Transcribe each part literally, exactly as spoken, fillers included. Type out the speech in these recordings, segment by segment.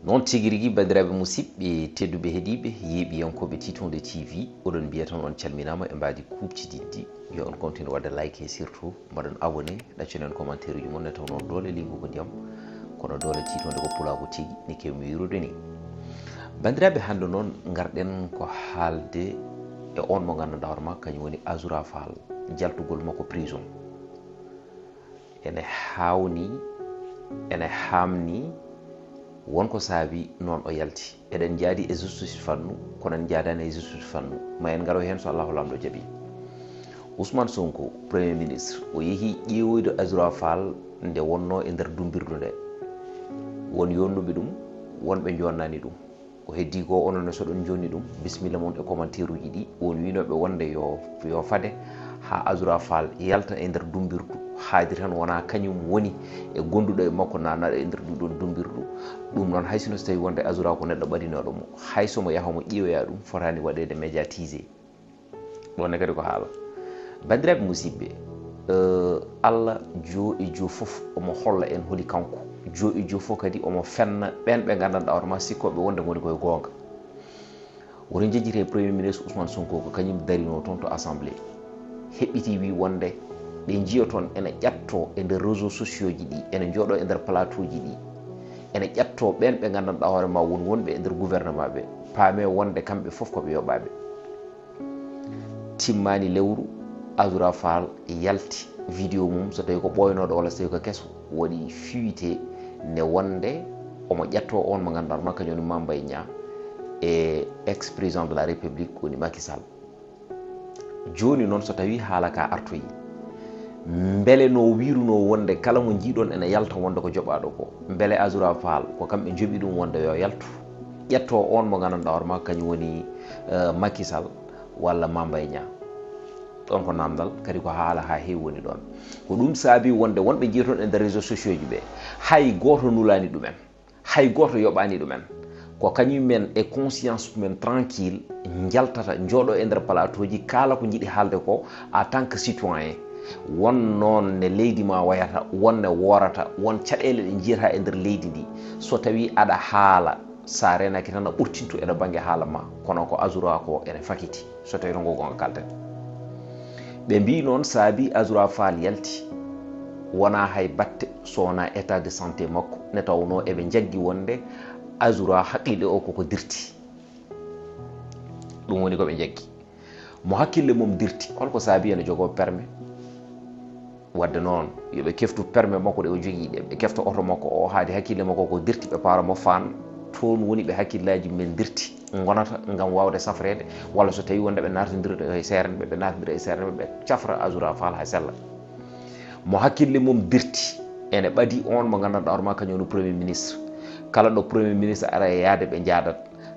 Noon tigi rigi, banndiraaɓe musidɓe tedduɓe heɗiiɓe, yeeɓiyankooɓe Tiitonde T V, oɗon mbiya tan on calminaama e mbaadi kuuɓtididdi. Yo on kontin waɗde like e surtout mbaɗon abonné, ɗacconen commentaire uji mon, nde tawnoo doole leygu ko ndiyam, kono doole tiitonde ko pulaagu tigi, ni keewmi wirude ni. Banndiraaɓe, hannde noon ngarɗen ko haalde e on mo nganndanɗaa hoore maa, kañum woni Azoura Fall, jaltugol makko prison. Ene haawnii, ene haamnii, won ko saabi noon o yalti. Eɗen njaadi e justice fannu, kono en njaadaani e justice fannu. Ma en ngaro heen so Allahu Laamɗo jaɓii. Ousmane Sonko, Premier Ministre, o yehii ƴeewoyde Azoura Fall nde wonnoo e nder dummbirdu nde. Won yonnuɓe ɗum, won ɓe njonnaani ɗum. Ko heddii ko, onon ne, so ɗon njonni ɗum, bisimilla mon e commentaire uji ɗi. Won wiinooɓe wonde yo, yo fade haa Azoura Fall yalta e nder dummbirdu. Haadi tan wonaa kañum woni e gonduɗo e makko naanaɗo e nder ɗum ɗon dummbirdu. Ɗum noon, hay sinno so tawii wonde Azoura ko neɗɗo ɓadinooɗo mo, hay so mo yaha mo ƴeewoya ɗum, fotaani waɗeede médiatisé. Ɗon ne kadi ko haala. Banndiraaɓe musidɓe, eh, Allah joo e joo fof omo holla en holi kanko. Joo e joo fof kadi omo fenna ɓeen ɓe nganndanɗaa hoore maa sikkooɓe wonde ngoni koye goonga. Woto njejjite Premier Ministre Ousmane Sonko ko kañum darinoo toon to Assemblée. Heɓɓitii wii wonde ɓe njiya toon ene ƴattoo e nder réseaux sociaux ji ɗi, ene njooɗoo e nder plateau ji ɗi, ene ƴattoo ɓeen ɓe nganndanɗaa hoore maa won wonɓe e nder gouvernement ɓe. Paamee wonde kamɓe fof ko ɓe yoɓaaɓe. Timmaani lewru, Azoura Fall yalti vidéo mum, so tawii ko ɓooynooɗo walla so tawii ko keso, waɗi fuité nde wonde omo ƴattoo on mo ngannduɗaa hoore maa kañum woni Mame Mbaye Niang e ex-président de la République woni Macky Sall. Jooni noon, so tawii haala ka artoyi, mbele no wiirunoo wonde kala mo njiiɗon ene yalta wonde ko joɓaaɗo ko, mbele Azoura Fall ko kamɓe njoɓi ɗum wonde yo yaltu, ƴettoo on mo nganndanɗaa hoore maa kañum woni, eh, Macky Sall walla Mame Mbaye Niang? Ɗon ko naamndal, kadi ko haala haa heewi woni ɗon. Ko ɗum saabi wonde wonɓe njiya toon e nder réseaux sociaux ji ɓe, hay gooto nulaani ɗumen, hay gooto yoɓaani ɗumen. Ko kañum men e conscience men tranquille njaltata, njooɗoo e nder plateau ji, kaala ko njiɗi haalde ko en tant que citoyen. Won noon ne leydi maa wayata, won ne woorata, won caɗeele ɗe njiyata e nder leydi ndi. So tawii aɗa haala, so a reenaaki tan a ɓurtinto e ɗo bannge haala maa, kono ko Azoura ko ene fakiti, so tawii ko goonga kaalten. Ɓe mbii noon saabi Azoura Fall yalti, wonaa hay batte so wonaa état de santé makko, nde tawnoo eɓe njaggi wonde Azoura haqqille o koko dirti. Ɗum woni ko ɓe njaggi. Mo hakkille mum dirti, holko saabi ene jogoo permis? Wadde noon, yo ɓe keftu permis makko ɗe o jogii ɗe, ɓe kefta oto makko o, haade hakkille makko ko dirti, ɓe paara mo Fann. Toon woni ɓe hakkillaaji men dirti ngonata ngam waawde safreede, walla so tawii wonde ɓe naatondira e seerenɓe, ɓe naatondira e seerenɓe, ɓe cafra Azoura Fall haa sella. Mo hakkille mum dirti, ene ɓadii on mo nganndanɗaa hoore maa kañum woni Premier Ministre. Kala ɗo Premier Ministre ara e yahde ɓe njaadat.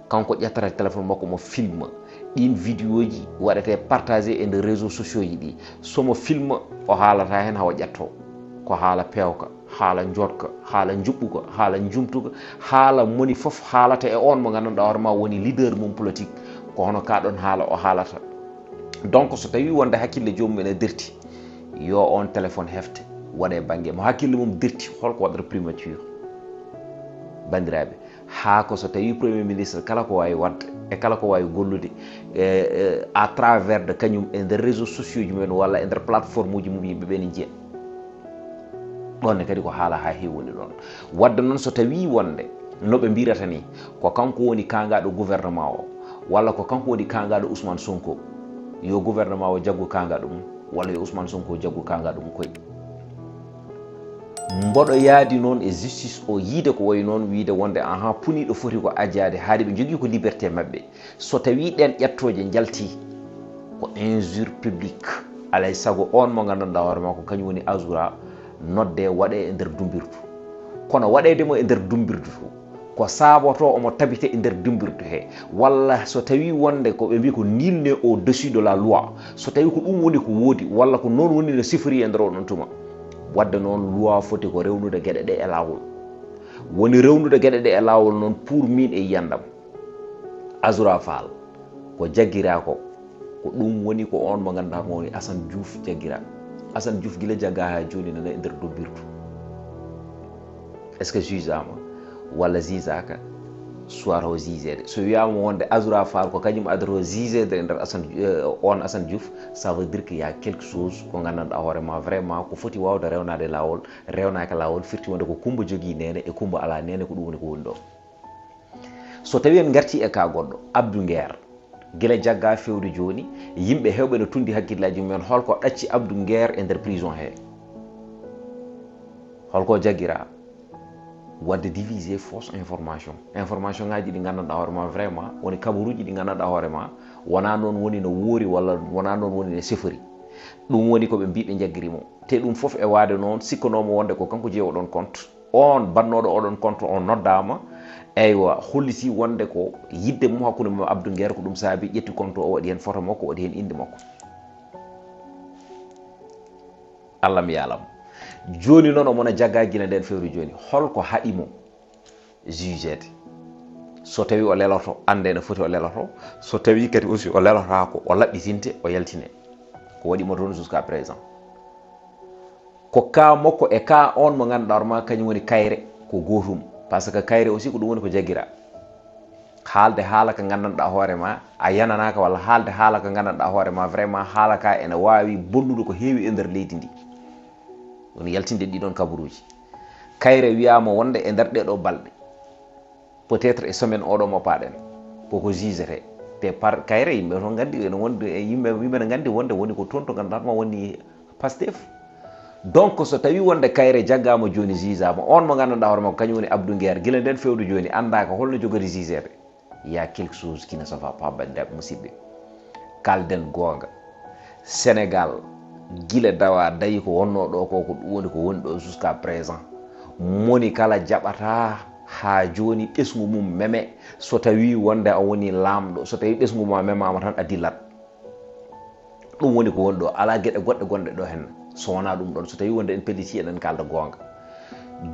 Kanko ƴettata téléphone makko mo filma. Ɗiin vidéo ji waɗetee partagé e nder réseaux sociaux ji ɗi. So mo filma, o haalata heen hawa ƴettoo. Ko haala peewka, haala njooɗka, haala njuɓɓuka, haala njumtuka, haala moni fof haalata e on mo nganndanɗaa hoore maa woni leader mum politique. Ko hono kaa ɗoon haala o haalata. Donc, so tawii wonde hakkille joomum ene dirti, yo on téléphone hefte, waɗe bannge. Mo hakkille mum dirti, holko waɗata primature? Banndiraaɓe, haa ko so tawii Premier Ministre kala ko waawi waɗde e kala ko waawi gollude, e, e, à travers de kañum e nder réseaux sociaux ji mumen walla e nder plateforme uji mum yimɓe ɓe ne njiya. Ɗon ne kadi ko haala haa heewi woni ɗon. Wadde noon, so tawii wonde no ɓe mbirata ni, ko kanko woni kaangaaɗo gouvernement o, walla ko kanko woni kaangaaɗo Ousmane Sonko, yo gouvernement o jaggu kaangaaɗo mum, walla yo Ousmane Sonko jaggu kaangaaɗo mum koy. Mboɗo yaadi noon e justice o yiide ko wayi noon, wiide wonde, ahan, puniiɗo foti ko ajaade, haade ɓe njogii ko liberté maɓɓe. So tawii ɗeen ƴettooje njaltii, ko injure publique. Alay sago on mo nganndanɗaa hoore maa ko kañum woni Azoura, noddee, waɗee e nder dummbirdu. Kono waɗeede mo e nder dummbirdu to, ko saabotoo omo tabita e nder dummbirdu he, walla so tawii wonde ko ɓe mbii ko nul n'est au-dessus de la loi, so tawii ko ɗum woni ko woodi, walla ko noon woni no sifori e nder oɗon tuma, wadde noon loi foti ko rewnude geɗe ɗe e laawol. Woni rewnude geɗe ɗe e laawol noon, pour miin e yiyandam, Azoura Fall ko jaggiraa ko, ko ɗum woni ko on mo ngannduɗaa ko woni Assane Diouf jaggiraa. Assane Diouf gila jaggaa haa jooni nana e nder dummbirdu. Est-ce que jugeaama walla jugeaaka? suwata o jugeede. So wiyaama wonde Azoura Fall ko kañum adata o jugeede e nder Assane, eh, on Assane Diouf, ça veut dire que y a quelque chose ko nganndanɗaa hoore ma vraiment ko foti waawde rewnaade laawol, rewnaaka laawol, firti wonde ko Kumba jogii neene e Kumba alaa neene, ko ɗum woni ko woni ɗo. So tawii en ngartii e kaa goɗɗo, Abdou Nguer, gila jaggaa fewde jooni, yimɓe heewɓe no tunndi hakkillaaji mumen, holko ɗacci Abdou Nguer e nder prison hee? Holko jaggiraa? Waɗde diviser fausse information. Information ngaaji ɗi nganndanɗaa hoore ma vraiment, woni kabaruuji ɗi nganndanɗaa hoore ma, wonaa noon woni no woori walla wonaa noon woni no sifori. Ɗum woni ko ɓe mbii ɓe njaggiri mo. Te ɗum fof e waade noon, sikkanoomo wonde ko kanko jeyi oɗon compte. On bannooɗo oɗon compte, on noddaama, eywa, holliti wonde ko yiɗde mum hakkunde mum e Abdou Nguer, ko ɗum saabi ƴetti compte o, waɗi heen photo makko, waɗi heen innde makko. Allah mi yaalam. Jooni noon, omo na jaggaa gila ndeen fewre jooni. Holko haɗi mo jugeede? So tawii o leloto, annde ene foti o leloto. So tawii kadi aussi o lelotaako, o laɓɓitinte, o yaltine. Ko waɗi mo toon jusqu'à présent? Ko kaa makko e kaa on mo ngannduɗaa hoore ma kañum woni Kayre, ko gootum. Par ce que Kayre aussi ko ɗum woni ko jaggiraa. Haalde haala ka nganndanɗaa hoore ma a yananaaka, walla haalde haala ka nganndanɗaa hoore ma vraiment haala ka ene waawi bonnude ko heewi e nder leydi ndi. Woni yaltinde ɗiɗon kabaruuji. Kayre wiyaama wonde e nder ɗee ɗoo balɗe, peut-être e semaine oɗo mo paaɗen, koko jugetee. Te par Kayre, yimɓe toon nganndi, ene wondi e yimɓe, yimɓe ne nganndi wonde woni ko toon to ngannduɗaa ma woni Pastef. Donc, so tawii wonde Kayre jaggaama jooni, jugeaama, on mo nganndanɗaa hoore makko kañum woni Abdou Nguer, gila ndeen fewde jooni anndaaka holno jogori jugeede. Il y a quelque chose qui ne se va pas, banndiraaɓe musidɓe. Kaalden goonga. Sénégal, gila dawa dayi ko wonnoo ɗo ko, ko ɗum woni ko woni ɗo jusqu'à présent. Moni kala jaɓataa haa jooni ɓesngu mum meme, so tawii wonde a woni laamɗo, so tawii ɓesngu ma memaama tan a dillat. Ɗum woni ko woni ɗo, alaa geɗe goɗɗe gonɗe ɗo heen. So wonaa ɗum ɗoon, so tawii wonde en pellitii, eɗen kaalda goonga.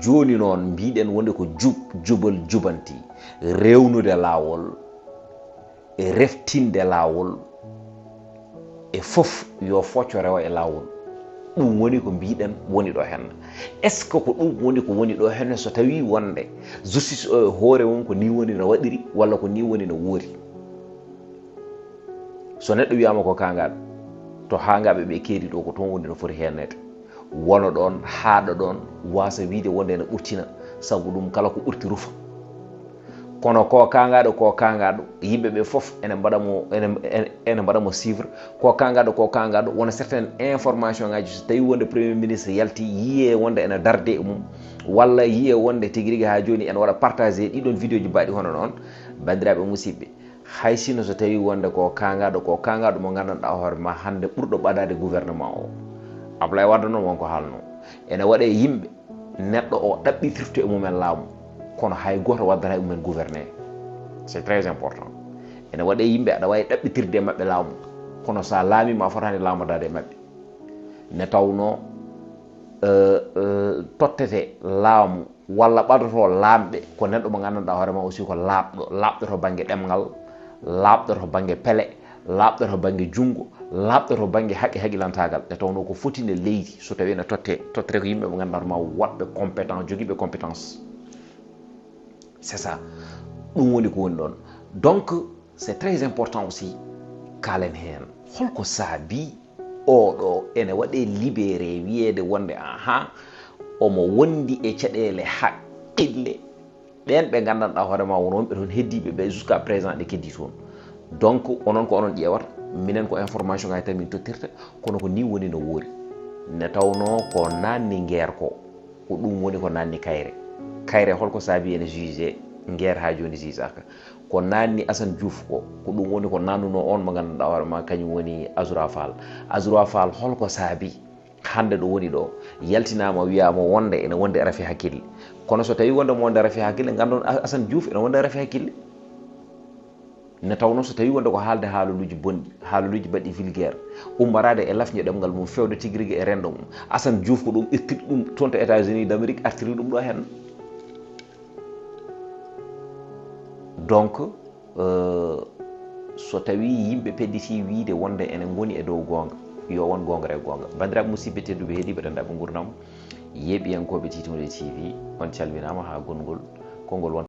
Jooni noon, mbiɗen wonde ko jub, jubal, jubanti, rewnude laawol, e reftinde laawol, e fof yo focco rewa e laawol. Ɗum woni ko mbiɗen woni ɗo heen. Est-ce que ko ɗum woni ko woni ɗo heen, so tawii wonde justice o e hoore mum ko nii woni no waɗiri, walla ko nii woni no woori? So neɗɗo wiyaama ko kaangaaɗo, to haangaaɓe ɓe keedi ɗo, ko toon woni no foti heenneede. Wono ɗoon, haaɗa ɗoon, waasa wiide wonde ene ɓurtina, sabu ɗum kala ko ɓurti rufa. Kono ko kaangaaɗo, ko kaangaaɗo, yimɓe ɓe fof ene mbaɗa mo, ene, ene, ene mbaɗa mo suivre. Ko kaangaaɗo, ko kaangaaɗo, wona certaine information ngaji, so tawii wonde Premier ministre yalti, yiyee wonde ene darde e mum, walla yiyee wonde tigi rigi haa jooni ene waɗa partagé ɗiɗon vidéo ji mbaɗi hono noon, banndiraaɓe musidɓe, hay sino so tawii wonde ko kaangaaɗo, ko kaangaaɗo mo nganndanɗaa hoore ma hannde ɓurɗo ɓadaade gouvernement o. Ablaye Wade noon won ko haalno. Ene waɗe yimɓe, neɗɗo o ɗaɓɓitirto e mumen laamu, kono hay gooto waddata e mumen gouverner. C'est très important. Ene waɗe yimɓe, aɗa waawi ɗaɓɓitirde e maɓɓe laamu, kono so a laamiima, a fotaani laamadaade e maɓɓe. Ne tawnoo, eh, eh, tottete laamu walla ɓadoto laamɓe ko neɗɗo mo nganndanɗaa hoore ma aussi ko laaɓɗo, laaɓɗo to bannge ɗemngal, laaɓɗo to bannge pele, laaɓɗo to bannge junngo, laaɓɗo to bannge haqqi haqilantaagal. Nde tawnoo ko foti nde leydi, so tawii ene totte, tottere ko yimɓe mo nganndanɗaa hoore ma woɗɓe compétent, jogiiɓe compétence. C'est ça. Ɗum woni ko woni ɗoon. Donc, c'est très important aussi, kaalen heen. Holko saabii oɗo ene waɗe libéré, wiyeede wonde, ahan, omo wondi e caɗeele haqqille. Ɓeen ɓe nganndanɗaa hoore ma won wonɓe toon heddiiɓe ɓe, jusqu'à présent ɗe keddii toon. Donc, onon ko onon ƴeewata, minen ko information ngaji tan min tottirta, kono ko nii woni no woori. Ne tawnoo ko naanni Nguer ko, ko ɗum woni ko naanni Kayre. Kayre, holko saabii ene jugé Nguer haa jooni jugeaaka? Ko naanni Assane Diouf ko, ko ɗum woni ko naannunoo on mo nganndanɗaa hoore ma, kañum woni Azoura Fall. Azoura Fall, holko saabii hannde ɗo woni ɗo, yaltinaama, wiyaama wonde ene wondi rafi hakkille. Kono so tawii wonde mo wondi rafi hakkille, nganndon A-, Assane Diouf ene wondi rafi hakkille. Ne tawnoo so tawii wonde ko haalde haaloluuji bonɗi, haaloluuji baɗɗi vulgaire, ummaraade e lafño ɗemngal mum, fewde tigi rigi e renndo mum. Assane Diouf ko ɗum irtirɗo ɗum toon to États-Unis d'Amérique, artiri ɗum ɗo heen. Donc, euh, so tawii yimɓe pedditii wiyde wonde ene ngoni e dow goonga, yo won goonga e goonga. Banndiraaɓe musidɓe tedduɓe heɗiiɓe denndaanɓe nguurndam, yeeɓiyankooɓe Tiiɗi Nguurndam T V, on calminaama haa gongol, konngol won